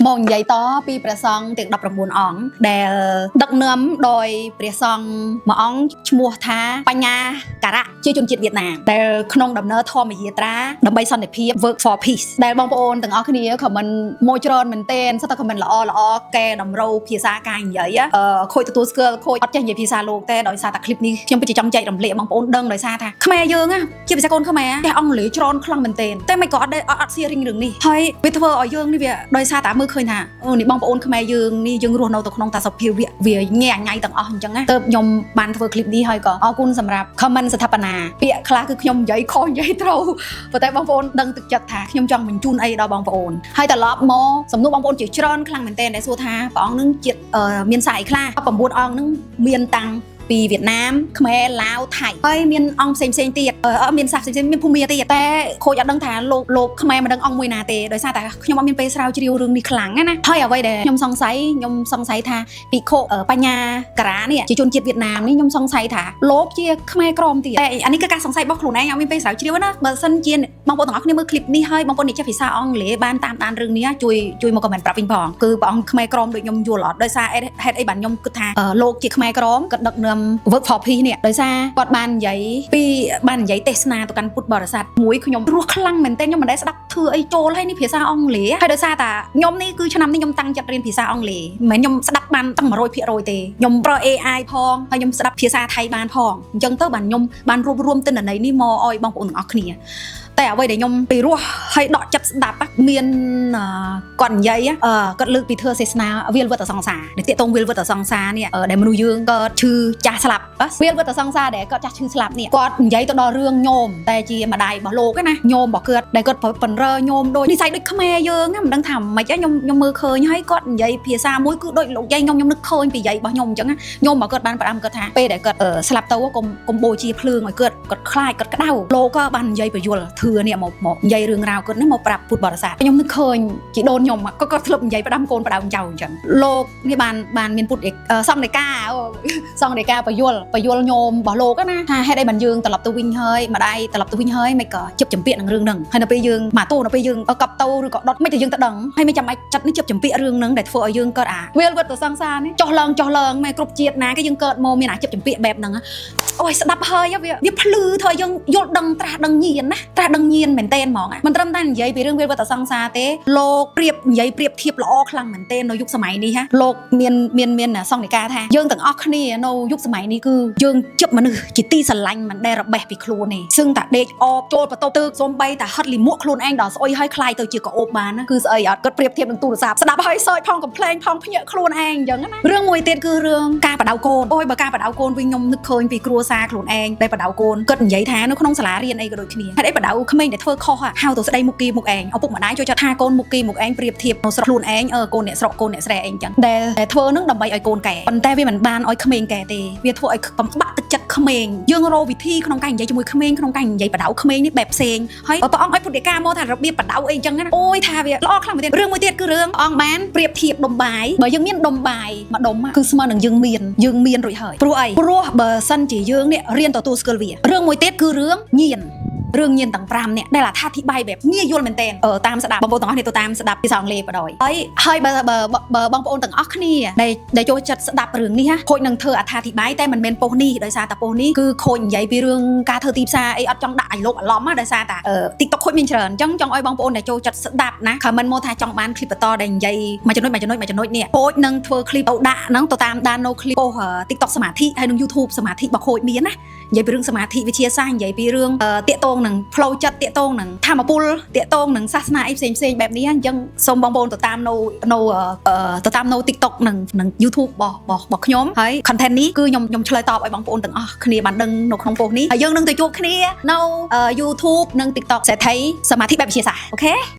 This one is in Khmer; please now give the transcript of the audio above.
មកនិយាយតពីព្រះសង្ឃទាំង19អង្គដែលដឹកនាំដោយព្រះសង្ឃមួយអង្គឈ្មោះថាបញ្ញាការៈជាជនជាតិវៀតណាមដែលក្នុងដំណើរធម្មយាត្រាដើម្បីសន្តិភាព Work for Peace ដែលបងប្អូនទាំងអស់គ្នា comment មកច្រើនមែនទែនសុទ្ធតែ comment ល្អល្អកែតម្រូវភាសាការនិយាយខូចទទួលស្គាល់ខូចអត់ចេះនិយាយភាសាលោកទេដោយសារតែ clip នេះខ្ញុំពិតជាចង់ចែករំលែកបងប្អូនដឹងដោយសារថាខ្មែរយើងណាជាភាសាកូនខ្មែរចេះអង់គ្លេសច្រើនខ្លាំងមែនទែនតែមិនក៏អត់ដែរអត់អត់ sharing រឿងនេះហើយវាធ្វើឲ្យយើងនេះវាដោយសារតែមើលឃើញថាអូនេះបងប្អូនខ្មែរយើងនេះយើងរស់នៅទៅក្នុងតាសភាវៈវាញ៉ែញ៉ៃទាំងអស់អញ្ចឹងណាទៅខ្ញុំបានធ្វើ clip នេះហើយក៏អរគុណសម្រាប់ comment ស្ថាបនាពាក្យខ្លះគឺខ្ញុំនិយាយខុសនិយាយត្រូវប៉ុន្តែបងប្អូនដឹងទឹកចិត្តថាខ្ញុំចង់បញ្ជូនអីដល់បងប្អូនហើយត្រឡប់មកសំណួរបងប្អូនជាច្រើនខ្លាំងមែនទែនដែលសួរថាព្រះអង្គនឹងជាតិមានសាយខ្លះ9អង្គនឹងមានតាំងពីវៀតណាមខ្មែរឡាវថៃហើយមានអង្គផ្សេងផ្សេងទៀតអឺមានសាសផ្សេងផ្សេងមានភូមិទៀតតែខូចអត់ដឹងថាលោកលោកខ្មែរមិនដឹងអង្គមួយណាទេដោយសារតែខ្ញុំអត់មានពេលស្រាវជ្រាវរឿងនេះខ្លាំងណាហើយអ្វីដែលខ្ញុំសង្ស័យខ្ញុំសង្ស័យថាភិក្ខុបញ្ញាការ៉ានេះជាជនជាតិវៀតណាមនេះខ្ញុំសង្ស័យថាលោកជាខ្មែរក្រមទៀតតែអានេះគឺការសង្ស័យរបស់ខ្លួនឯងអត់មានពេលស្រាវជ្រាវណាបើសិនជាបងប្អូនទាំងអស់គ្នាមើលคลิปនេះហើយបងប្អូននេះចេះភាសាអង់គ្លេសបានតាមដានរឿងនេះជួយជួយមក comment ប្រាប់វិញផងគឺព្រះអង្គខ្មែរក្រមដូចខ្ញុំយល់អត់ដោយសារហេតុអីបានខ្ញុំគិតថាលោកជាខ្មែរក្រមគាត់ដឹកនាំ Work for Peace នេះដោយសារគាត់បាននិយាយពីបាននិយាយទេសនាទៅកាន់ពុទ្ធបរិស័ទមួយខ្ញុំរស់ខ្លាំងមែនទែនខ្ញុំមិនដែលស្ដាប់ធ្វើអីចូលហើយនេះភាសាអង់គ្លេសហើយដោយសារតាខ្ញុំនេះគឺឆ្នាំនេះខ្ញុំតាំងចិត្តរៀនភាសាអង់គ្លេសមិនមែនខ្ញុំស្ដាប់បានតាំង100%ទេខ្ញុំប្រើ AI ផងហើយខ្ញុំស្ដាប់ភាសាថៃបានផងអញ្ចឹងទៅបានខ្ញុំបានរួបរวมទិន្នន័យនេះមកឲ្យបងប្អូនទាំងអស់គ្នាតែអ្វីដែលខ្ញុំពីរោះហើយដកចិត្តស្ដាប់មានគាត់និយាយគាត់លើកពីធ្វើសេសនាវាលវត្តសង្សារដែលទាក់ទងវាលវត្តសង្សារនេះដែលមនុស្សយើងកើតឈឺចាស់ស្លាប់វាលវត្តសង្សារដែលគាត់ចាស់ឈឺស្លាប់នេះគាត់និយាយទៅដល់រឿងញោមតែជាម្ដាយរបស់លោកណាញោមរបស់គាត់ដែលគាត់បណ្រើញោមដូចនិស័យដូចខ្មែរយើងមិនដឹងថាម៉េចខ្ញុំខ្ញុំមើលឃើញហើយគាត់និយាយភាសាមួយគឺដូចលោកយាយខ្ញុំខ្ញុំនឹកឃើញពីយាយរបស់ខ្ញុំអញ្ចឹងញោមរបស់គាត់បានផ្ដាំគាត់ថាពេលដែលគាត់ស្លាប់ទៅកុំកុំបូជាភ្លើងឲ្យគាត់គាត់ខ្លាចគាត់ក្តៅលោកក៏បាននិយាយបញ្យលធឿនេះមកមកនិយាយរឿងរ៉ាវគាត់នេះមកប្រាប់ពុទ្ធបរិស័ទខ្ញុំនឹកឃើញជីដូនខ្ញុំក៏គាត់ធ្លាប់និយាយផ្ដាំកូនផ្ដើមចៅអញ្ចឹងលោកនេះបានបានមានពុទ្ធសង្ឃដីកាសង្ឃដីកាបញ្យលបញ្យលញោមរបស់លោកណាថាហេតុអីបានយើងត្រឡប់ទៅវិញហើយម្ដាយត្រឡប់ទៅវិញហើយមិនក៏ជិបចម្ពាកនឹងរឿងហ្នឹងហើយនៅពេលយើងមកទោនៅពេលយើងកប់ទៅឬក៏ដុតមិនតែយើងទៅដឹងហើយមិនចាំបាច់ចិត្តនេះជិបចម្ពាករឿងហ្នឹងដែលធ្វើឲ្យយើងកើតអាវាលវត្តសង្សារនេះចុះឡើងចុះឡើងមែគ្រប់ជាតិណាគេយើងកើតមកមានអាជិបចម្ពាកបែបហ្នឹងអូយស្ដាប់ហើយវាវាភ្លឺធ្វើឲ្យយើងយល់ដឹងត្រាស់ដឹងញៀនណាត្រាស់ដឹងញៀនមែនតេនហ្មងមិនត្រឹមតែនិយាយពីរឿងវាលវត្តសង្សារទេលោកប្រៀបនិយាយប្រៀបធៀបល្អខ្លាំងមែនតេននៅយុគសម័យនេះហ่ะលោកមានមានមានសង្ឃនិកាថាយើងទាំងអស់គ្នានៅយុគសម័យនេះគឺយើងជិបមនុស្សជាទីស្រឡាញ់មិនដែលរបេះពីខ្លួនទេសឹងតែដេកអបចូលបន្ទប់ទឹកសំបីតែហិតលិមួកខ្លួនឯងដល់ស្អុយហើយខ្លាយទៅជាកអូបបានណាគឺស្អីអត់គាត់ប្រៀបធៀបនឹងទូរស័ព្ទស្ដាប់ហើយសើចផងកំ pl ែងផងភ្ញាក់ខ្លួនឯងអញ្ចឹងណារឿងមួយទៀតគឺរឿងការបដៅកូនអូយបើការបដៅកូនវិញខ្ញុំនឹកឃើញពីគ្រួសារខ្លួនឯងដែលបដៅកូនគាត់និយាយថានៅក្នុងសាលារៀនអីក៏ដូចគ្នាហេតុអីបដៅក្មេងដែលធ្វើខុសហៅទៅស្ដីមុខគីមុខឯងឪពុកម្ដាយចូលចិត្តថាកូនមុខគីមុខឯងប្រៀបធៀបនៅស្រុកខ្លួនឯងអឺកូនអ្នកស្រុកកូនអ្នកស្រែអីអញ្ចឹងដែលធ្វើនឹងដើម្បីឲ្យកូនកែប៉ុន្តែវាមិនបានឲ្យក្មេងកែទេវាធ្វើឲ្យបំបាក់ទឹកចិត្តក្មេងយើងរកវិធីក្នុងការនិយាយជាមួយក្មេងក្នុងការនិយាយបដៅក្មេងនេះបែបផ្សេងហើយព្រះអង្គឲ្យពុទ្ធដីកាមកថារបៀបបដៅអីអញ្ចឹងណាអូយថាវាល្អខ្លាំងមែនទែនរឿងមួយទៀតគឺរឿងអង្គបានប្រៀបធៀបដុំបាយបើយើងមានដុំបាយមួយដុំគឺស្មើនឹងយើងមានយើងមានរួចហើយព្រោះអីព្រោះបើសិនជាយើងនេះរៀនទទួលស្គាល់វារឿងមួយទៀតគឺរឿងញៀនរឿងញៀនទាំង5នេះដែលអត្ថាធិប្បាយបែបងាយយល់មែនទែនតាមស្ដាប់បងប្អូនទាំងអស់គ្នាទៅតាមស្ដាប់ភាសាអង់គ្លេសបដ ாய் ហើយហើយបើបើបើបងប្អូនទាំងអស់គ្នាដែលដែលចូលចិត្តស្ដាប់រឿងនេះខូចនឹងធ្វើអត្ថាធិប្បាយតែមិនមែនប៉ុស្តិ៍នេះដោយសារតែប៉ុស្តិ៍នេះគឺខូចនិយាយពីរឿងការធ្វើទីផ្សារអីអត់ចង់ដាក់ឲ្យលោកអារម្មណ៍ដោយសារតែ TikTok ខូចមានច្រើនអញ្ចឹងចង់ឲ្យបងប្អូនដែលចូលចិត្តស្ដាប់ណា comment មកថាចង់បានคลิปបន្តដែលនិយាយមួយចំណុចមួយចំណុចមួយចំណុចនេះខូចនឹងធ្វើคลิปទៅដាក់ហ្នឹងទៅតាមដាននៅคลิปប៉ុស្តិ៍ TikTok សមាធិហើយនឹង YouTube សមាធិរបស់ខូចមានណានិយាយពីរឿងសមាធិវិទ្យាសាស្ត្រនិយាយពីរឿងតាកតងនឹងផ្លូវចិត្តតាកតងនឹងធម្មពលតាកតងនឹងសាសនាអីផ្សេងផ្សេងបែបនេះអញ្ចឹងសូមបងប្អូនទៅតាមនៅនៅទៅតាមនៅ TikTok និងនិង YouTube របស់របស់របស់ខ្ញុំហើយ content នេះគឺខ្ញុំខ្ញុំឆ្លើយតបឲ្យបងប្អូនទាំងអស់គ្នាបានដឹងនៅក្នុងប៉ុស្តិ៍នេះហើយយើងនឹងទៅជួបគ្នានៅ YouTube និង TikTok សេដ្ឋីសមាធិបែបវិទ្យាសាស្ត្រ OK។